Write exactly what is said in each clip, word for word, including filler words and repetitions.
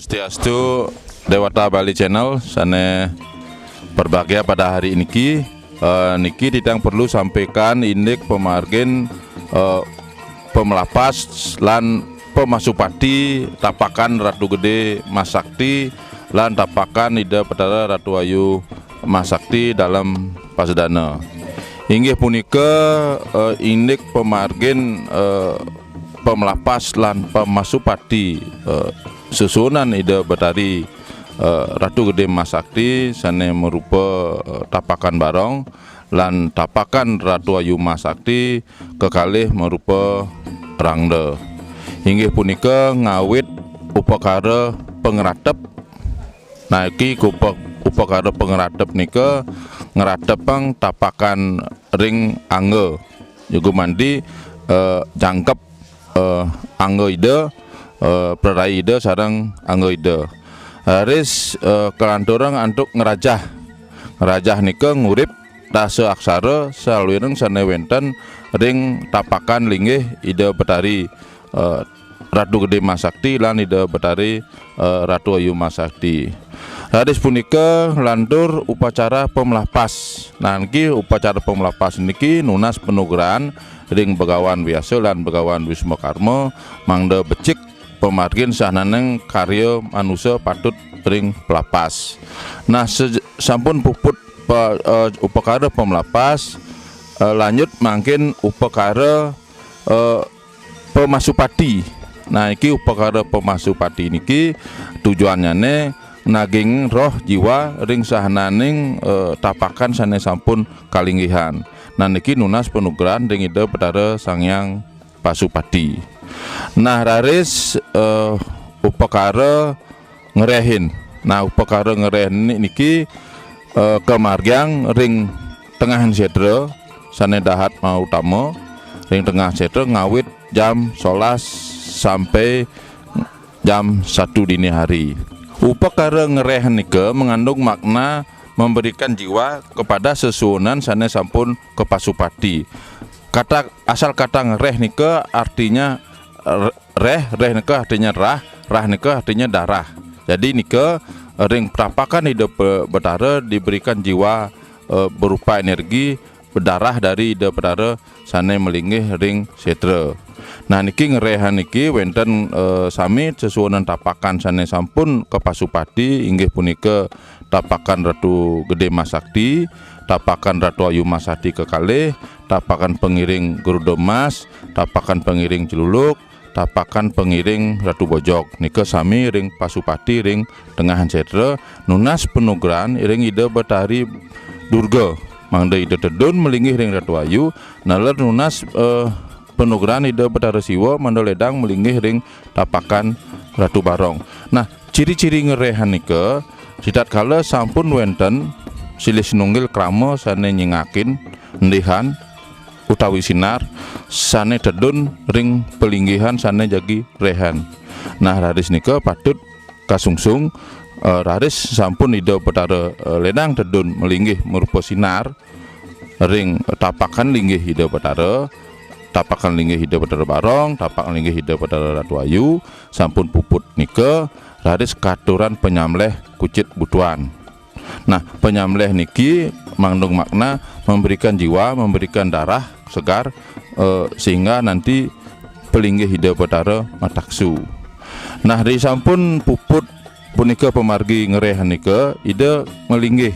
Swastiastu, Dewata Bali Channel sané berbahagia pada hari niki. Eh, niki titiang perlu sampaikan indik pamargin eh, pamelapas lan pamasupati tapakan Ratu Gedé Masakti lan tapakan Ida Betara Ratu Ayu Masakti dalam pasedana. Inggih punika eh, indik pamargin eh, pamelapas lan pamasupati eh, susunan Ida Betari eh, Ratu Gedé Masakti sané marupa eh, tapakan barong lan tapakan Ratu Ayu Masakti kekalih marupa rangda. Inggih punika ngawit upakara pangratep. Nah, iki upa-, upakara pangratep nika ngratepang tapakan ring angga. Juga mandi eh, jangkep eh, angga Ida, eh, prarai Ida sareng angga Ida. Raris eh, kalanturang antuk ngrajah. Ngrajah nika ngurip dasa aksara saluiring sané wénten ring tapakan linggih Ida Betari eh, Ratu Gedé Masakti lan Ida Betari eh, Ratu Ayu Masakti. Raris punika lantur upacara pamelapas. Nah, niki upacara pamelapas niki nunas panugrahan ring Begawan Biasa lan Begawan Wisma Karma mangda becik pamargin sahananing karya manusa patut ring pelapas. Nah, se-, sampun puput pa-, eh, upakara pamelapas, eh, lanjut mangkin upakara eh, pamasupati. Nah, iki upakara pamasupati niki tujuannyané naging roh jiwa ring sahananing eh, tapakan sané sampun kalinggihan. Nah, niki nunas panugrahan ring Ida Betara Sang Hyang Pasupati. Nah, raris eh, upakara ngrehin. Nah, upakara ngrehin ni-, niki eh, kamargiang ring tengahan sétra sané dahat mautama ring tengah sétra ngawit jam solas sampai jam satu dini hari. Upakara ngrehin nika mengandung makna memberikan jiwa kepada sesuunan sané sampun kapasupati. Kata, asal kata ngreh nika artinya r-, reh, reh nika artinya rah, rah nika artinya darah. Jadi nika ring tapakan Ida Pe-, Betara diberikan jiwa eh, berupa energi berdarah dari Ida Betara sané malinggih ring sétra. Nah, niki ngrehan niki wénten eh, sami sesuunan tapakan sané sampun kapasupati, inggih punika tapakan Ratu Gedé Masakti, tapakan Ratu Ayu Masakti kekalih, tapakan pangiring Garuda Mas, tapakan pangiring Celuluk, tapakan pangiring Ratu Bojog. Nika sami ring pasupati ring tengahan sétra, nunas panugrahan ring Ida Betari Durga. Mangda Ida tedun malinggih ring Ratu Ayu, naler nunas eh, panugrahan Ida Betara Siwa mangda ledang malinggih ring tapakan Ratu Barong. Nah, ciri-ciri ngrehan nika, ritatkala sampun wénten silih sinunggil krama sané nyingakin, endihan, utawi sinar sané tedun ring palinggihan sané jagi rehan. Nah, raris nika patut kasungsung, eh, raris sampun Ida Betara eh, ledang tedun malinggih marupa sinar ring tapakan linggih Ida Betara, tapakan linggih Ida Betara Barong, tapakan linggih Ida Betara Ratu Ayu, sampun puput nika, raris katuran panyamleh kucit butuan. Nah, panyamleh niki mangandung makna memberikan jiwa, memberikan darah segar eh, sehingga nanti palinggih Ida Betara mataksu. Nah, ri sampun puput punika pamargi ngreh nika, Ida malinggih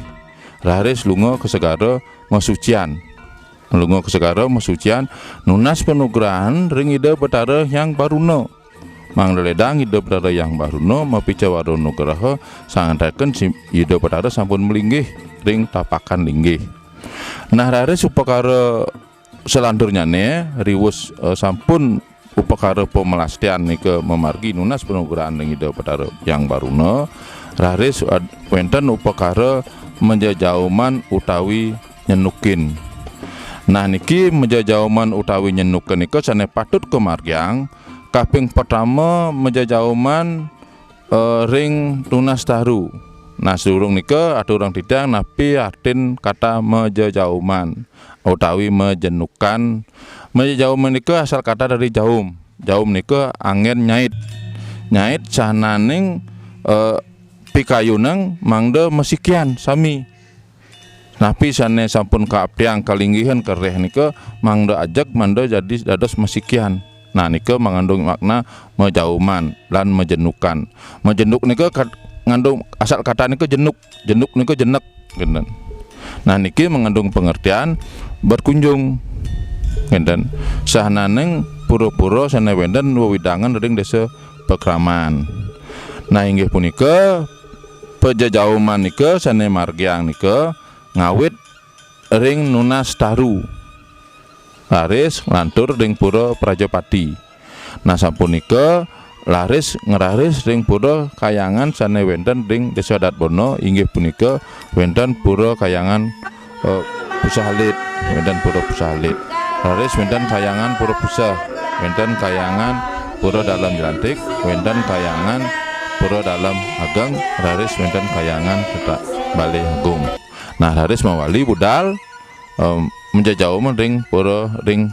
raris lunga ka segara masucian. Lunga ka segara masucian, nunas panugrahan ring Ida Betara Hyang Baruna. Mangda ledang Ida Betara Hyang Baruna mapica wara nugraha, sangantaken si-, Ida Betara sampun malinggih ring tapakan linggih. Nah, raris upakara salanturnyané, riwus eh, sampun upakara pamelastian nika mamargi nunas panugrahan ring Ida Betara Hyang Baruna, raris ad-, wénten upakara majajauman utawi nyenukin. Nah, niki majajauman utawi nyenukin nika sané patut kamargiang. Kaping pertama, majajauman eh, ring tunas taru. Nah, sadurung nika aturang titiang napi artin kata majajauman utawi majenukan. Majajauman nika asal kata dari jaum. Jaum nika anggén nyait. Nyait sahananing eh, pikayunang mangda masikian sami. Napi sané sampun kaaptiang kalinggihan keréh nika mangda ajeg mangda jadi dados masikian. Nah, nika mangandung makna majauman lan majenukan. Majenuk nika kat-, ngandung asal kata nika jenuk. Jenuk nika jenek, ngénten. Nah, niki mangandung pengertian berkunjung, ngénten. Sahananing pura-pura sané wénten wewidangan ring désa pakraman. Nah, inggih punika pajejauman nika sané margiang nika ngawit ring nunas taru. Raris nglantur ring pura Prajapati. Nah, sapunika raris ngraris ring pura Kayangan sané wénten ring Désa Adat Bona, inggih punika wénten pura Kayangan, eh, Pusah Alit, wénten pura Pusah Alit. Raris wénten Kayangan Pura Pusah, wénten Kayangan Pura Dalem Jelantik, wénten Kayangan Pura Dalem Ageng, raris wénten Kayangan Setak Balé Agung. Nah, raris mawali budal, em, majejauman ring pura ring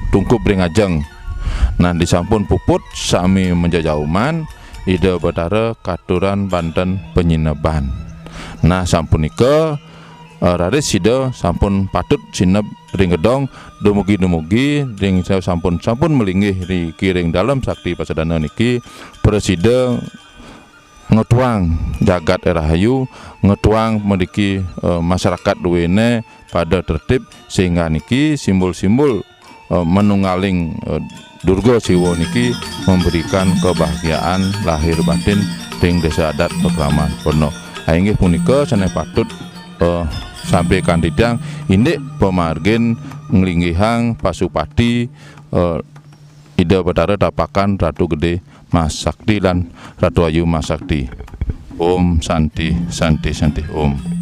tungkub ring ajeng. Nah, disampun puput sami majejauman, Ida Batara katuran banten panyineban. Nah, sampunika, eh, raris sida sampun patut sineb ring gedong, dumugi-dumugi ring sampun, sampun malinggih riki ring dalem sakti pasedana niki, prasida ngetuang jagat rahayu, ngetuang mriki, eh, masyarakat duéné pada tertib, sehingga niki simbol-simbol, eh, manunggaling, eh, Durga Siwa niki memberikan kebahagiaan lahir batin ring Désa Adat Pakraman Pondok. Ah, inggih punika sané patut, eh, sampai kanti tiang indik pamargin nglinggihang pasupati, eh, Ida Batara Tapakan Ratu Gedé Mahasakti lan Ratu Ayu Mahasakti. Om Santi, Santi, Santi, Om.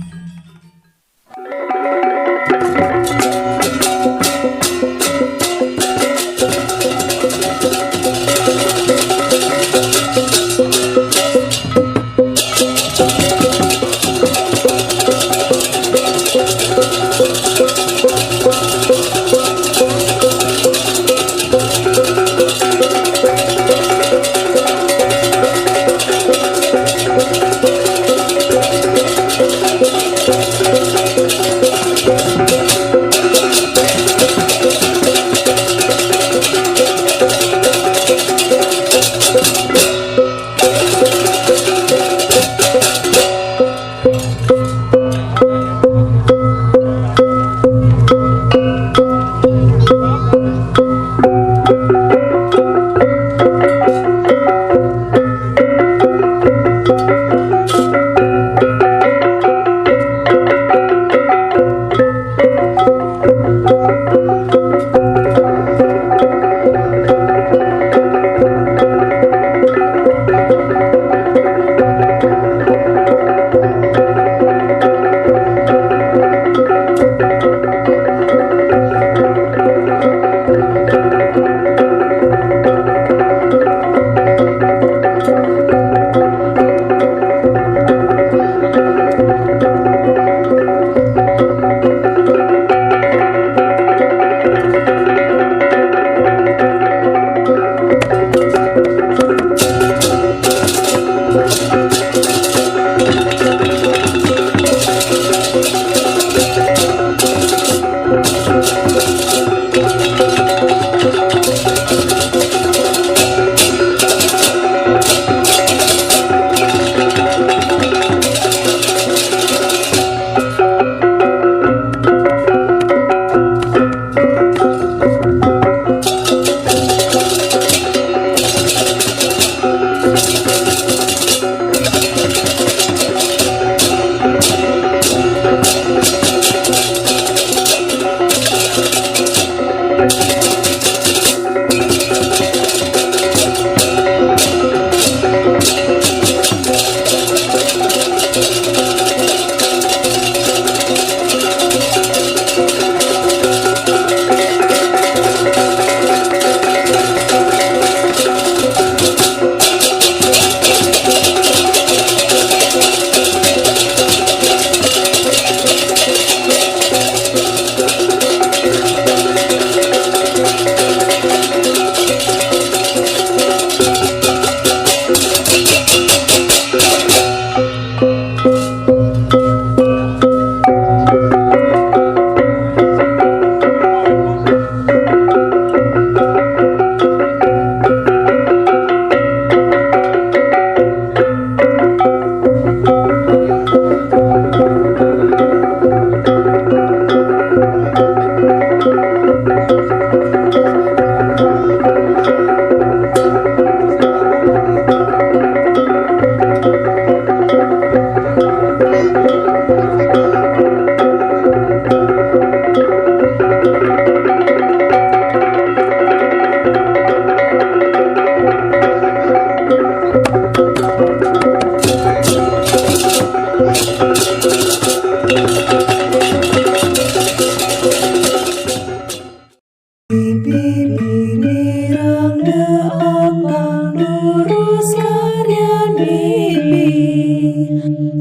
Bibi-bibi rang de apang lurus karian bibi.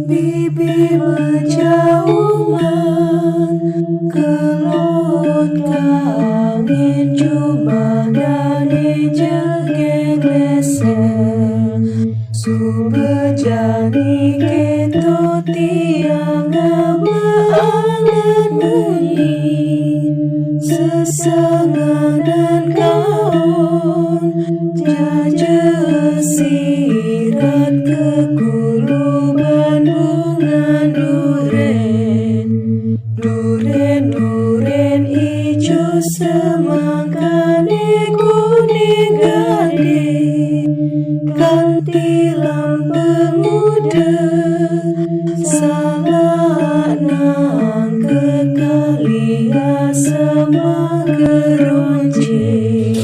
Bibi mejauman kelut kangin cuma dani jegeg leser. Suba jani keto tiang ngabeangan munyi. Sesanganan kaon jaja sirat kekuluban bunga duren. Duren-duren ijo semangkane kuning gade. Kanti lampeng muda salak nang kekali asama keronjing.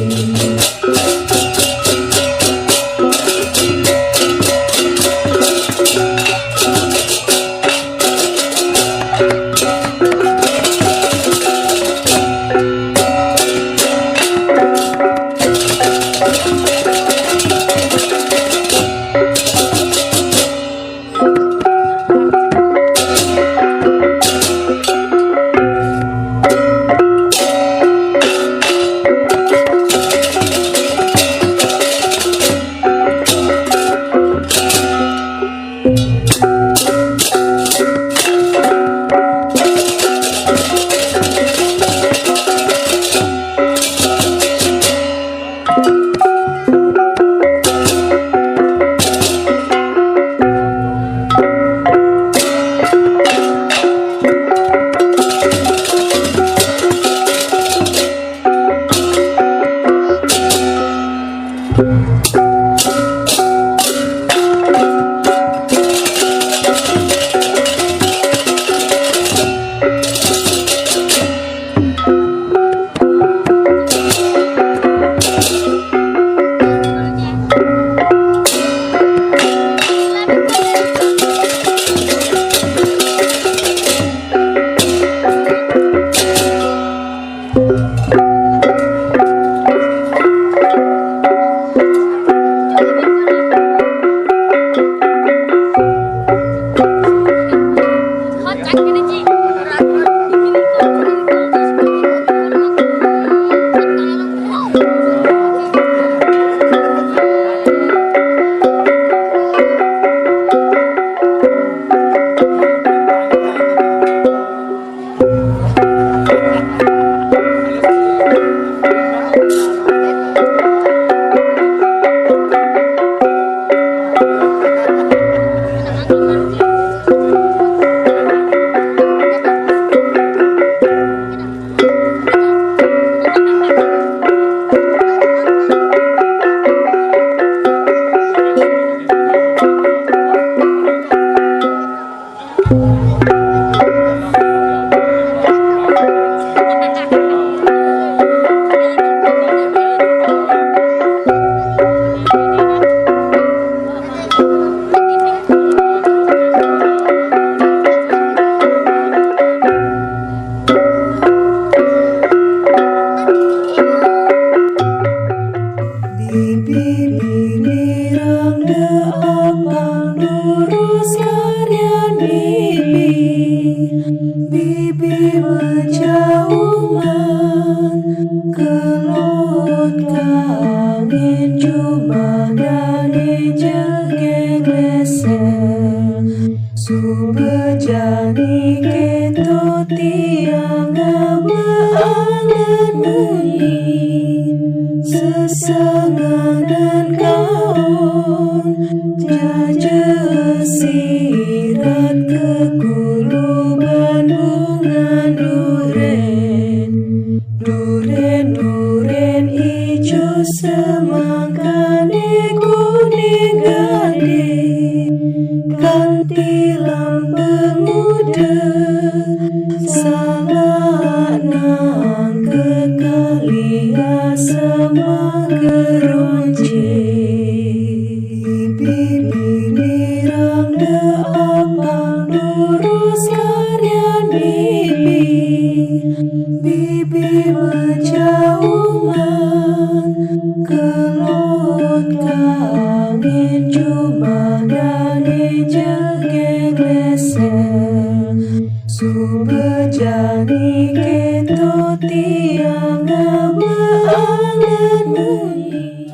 Bibi-bibi rang de apang lurus karian bibi. Bibi mejauman kelut kangin cuma dani jegeg leser. Suba jani keto tiang ngabeangan munyi. Sesanganan kaon jaja sirat kekuluban bunga duren. Duren-duren ijo semangkane kuning gade. Kanti lampeng muda salak nang kekali asama keronjing. Bibi-bibi rang de apang lurus Bejani keto tiang beangan munyi.